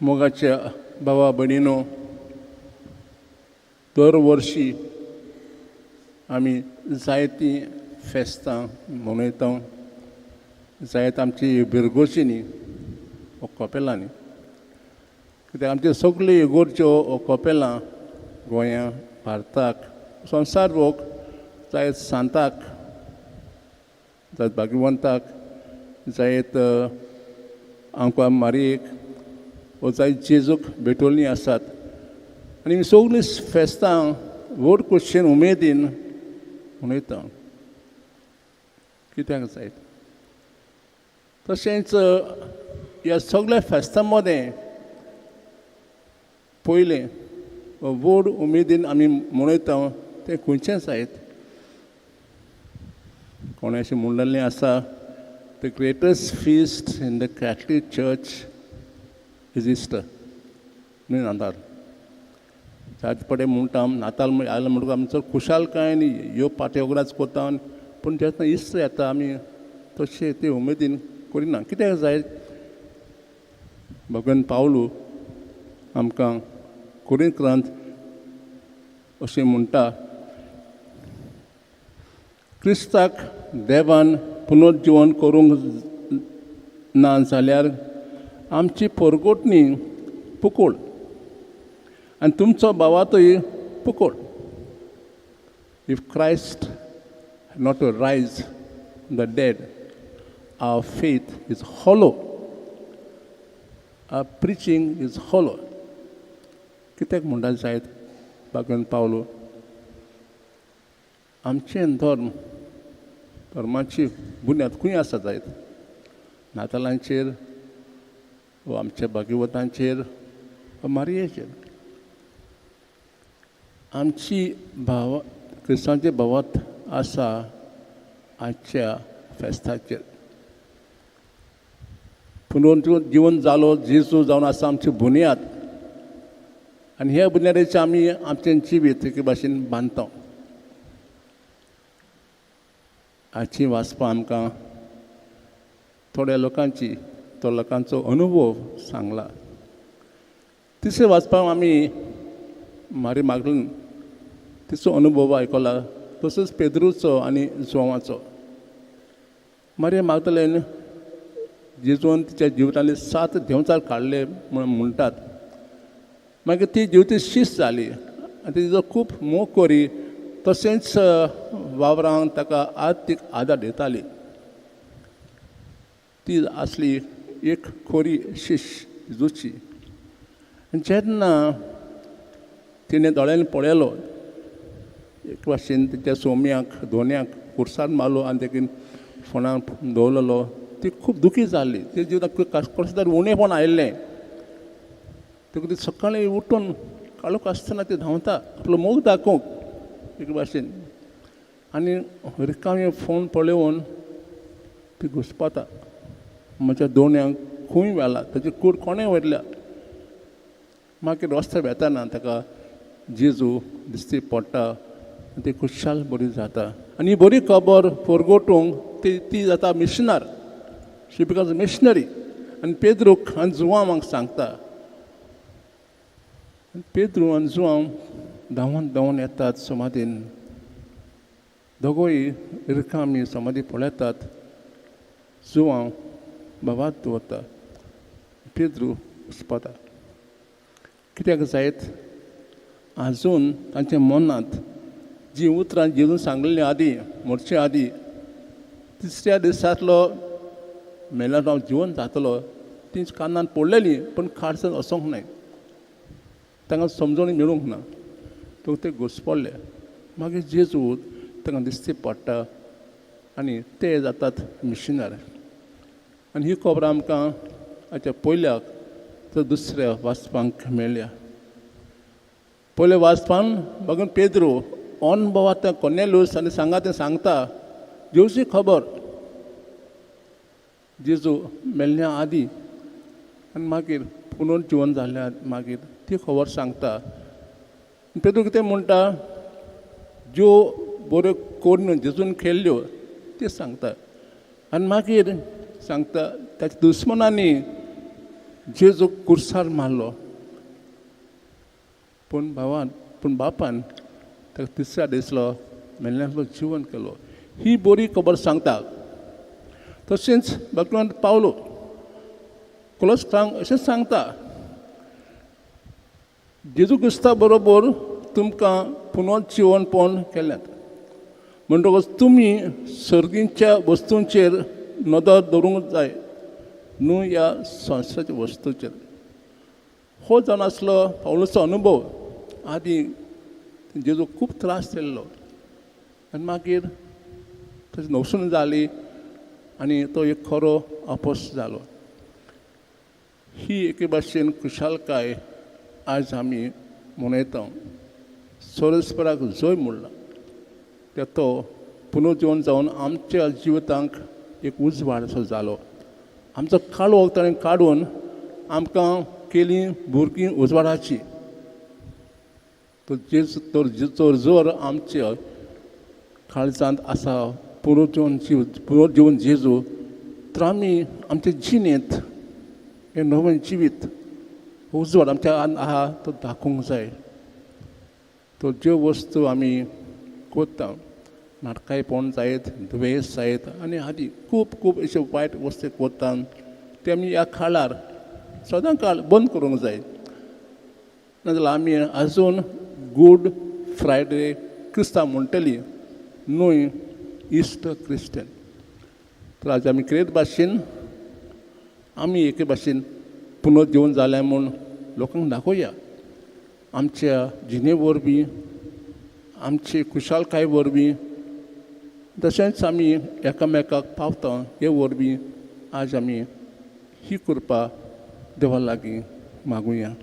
मोगाच्या भावा भयणीनो, दर वर्शी आमी जायतीं फेस्तां मनयता, जायत आमची इगर्जींनी वो कपेलांनी, कित्याक आमच्यो सगल्यो इगर्ज्यो वो कपेलां गोंया, भारताक, संवसार भोग जायत सांताक, जायत भाग्यवंताक, जायत आमकां मारयेक वो जायत जेजूक भेटवल्लीं आसात. आनी सगळीं फेस्तां व्हड खोशयेन उमेदीन मनयता. कित्याक जायत तशेंच ह्या सगळ्या फेस्तां मदें पयलें व्हड उमेदीन आमी मनयता तें खंयचें जायत? कोणें अशें म्हणिल्लें आसा, "The greatest feast in the Catholic Church is Easter." न्हय, नाताल. जायते पडे म्हणटा, नाताल आयलो म्हणटकूच आमी चड खुशालकायेन ह्यो पार्ट्यो वगडाच करता, पूण जेन्ना इस्टर येता आमी तशें ते उमेदीन करिना. कित्याक जायत? भगवान पावलू आमकां कोरिंतरांत अशें म्हणटा, क्रिस्ताक देवान पुनर्जिवन करूंक ना जाल्यार आमची परगटणी पुकोळ आनी तुमचो भावार्थूय पुकोळ. If Christ not to rise the dead, our faith is hollow, our preaching is hollow. कित्याक म्हणटा जायत भगवान पावलो? आमचें धर्म, धर्माची बुन्याद खंय आसा जायत? नातालांचेर वा आमच्या भागीवतांचेर वा मारयेचेर? आमची भाव क्रिस्तांवचे भावार्थ आसा आजच्या फेस्ताचेर. पुनर्जिवन जालो जेजू जावन आसा आमची बुन्याद आनी ह्या बुन्यादीचेर आमी आमचें जिवीत एके भाशेन बांदता. हाची वाचपां आमकां थोड्या लोकांची, तो लोकांचो अनुभव सांगला. तिसरें वाचपाक आमी मारी मागून तिचो अनुभव आयकला, तसोच पेद्रूचो आनी जुवांचो. मारी मागदलेन जेजून तिच्या जिवितांतले सात देंवचार काडले म्हूण म्हणटात. मागीर ती जिवती शिस्त जाली आनी तिचो खूब मोग करी, तशेंच वावरांक ताका आर्थीक आदार दिताली. ती आसली एक खोरी शिश्य जेजूची. आनी जेन्ना तिणें दोळ्यांनी पळयलो, एक भाशेन तिच्या सोम्याक दोन्याक खुर्सार मारलो आनी तेगेन फोणाक दवरलेलो, ती खूब दुखी जाली. ते जिवितांत कसलें तरी उणेपण आयिल्लें. देखून ती सकाळीं उठून काळोख आसतना ती धांवता आपलो मोग दाखोवंक एक भाशेन आनी रिकामी फोण पळोवन ती घुस्पता, म्हज्या दोण्यांक खंय व्हेला, ताची कूड कोणें व्हेल्या? मागीर रस्त्यार वेताना ताका जेजू दिश्टी पडटा आनी ती खुशाल बरी जाता आनी ही बरी खबर परगटूंक ती ती जाता मिशनर. She becomes missionary. आनी पेद्रूक आनी जुवांवांक सांगता. पेद्रू आनी जुवांव धांवन धांवन येतात समाधीन. दोगूय रिकामी समाधी पळयतात. जुवांव भावार्थ दवरता, पेद्रू घुस्पता. कित्याक जायत? आजून तांच्या मनांत जीं उतरां जेजून सांगलेलीं आदीं, मरचे आदीं, तिसऱ्या दिसांतलो मेल्यार हांव जिवन जातलो, तीं कानान पडलेलीं, पूण काळजान वचोंक नाय, तांकां समजणी मेळूंक ना, तो ते घुसपडले. मागीर जेजू तांकां दिश्टी पडटा आनी ते जातात मिशनर. आनी ही खबर आमकां आतां पयल्याक तर दुसऱ्या वाचपांक मेळ्ळ्या. पयल्या वाचपान बघून पेद्रो अनभवात कोर्नेलियूस आनी सांगा तें सांगता जेवची खबर जेजू मेल्ल्या आदी आनी मागीर पुनर्जिवन जाल्ल्या मागीर ती खबर सांगता. पेद्रू कितें म्हणटा? ज्यो बऱ्यो कोन्न जेजून केल्ल्यो त्यो सांगता आनी मागीर सांगता ताच्या दुस्मनांनी जेजूक कुर्सार मारलो, पूण भावान पूण बापान ताका तिसऱ्या दिसलो मेल्ल्यांतलो जिवन केलो. ही बरी खबर सांगता. तशेंच भगवान पावलो कोलोस्कांक अशेंच सांगता, जेजू क्रिस्ता बरोबर तुमकां पुनर्जिवनपण केल्यात, म्हणटकच तुमी सर्गींच्या वस्तूंचेर नदर दवरूंक जाय, न्हू ह्या संवसाराच्या वस्तूचेर. हो जावन आसलो पावलूचो अनुभव. आदी जेजू खूब त्रास जाल्लो आनी मागीर ताची नवसून जाली आनी तो एक खरो अपोस जालो. ही एके भाशेन खुशालकाय आज आमी मनयता. सोरस्पराक जय म्हणला त्या तो पुनर्जिवन जावन आमच्या जिवितांक एक उजवाड असो जालो. आमचो काळोख ताणें काडून आमकां केली भुरगीं उजवाडाची. तो जेजू तर जर आमच्या काळजांत आसा पुनर्जिवन जीव, पुनर्जिवन जेजू, तर आमी आमचे जिणेंत हें नवें जिवीत उजवाड आमच्या आहा तो दाखोवंक जाय. तो ज्यो वस्तू आमी करता, नाटकायपण जायत, दुयेंस जायत आनी आदी खूब खूब अश्यो वायट वस्तू करता, ते आमी ह्या काळार सदां काळ बंद करूंक जाय. नाजाल्यार आमी आजून गूड फ्रायडे क्रिस्तांव म्हणटली, न्हय इश्ट क्रिस्टन. तर आज आमी क्रेत भाशेन आमी एके भाशेन पुनर्जिवन जालें म्हूण लोकांक दाखोवया. आमच्या जिणे वरवीं, आमची खुशालकाय वरवीं, तशेंच आमी एकामेकाक पावता हे वरवीं आज आमी ही कृपा देवा लागीं मागुया.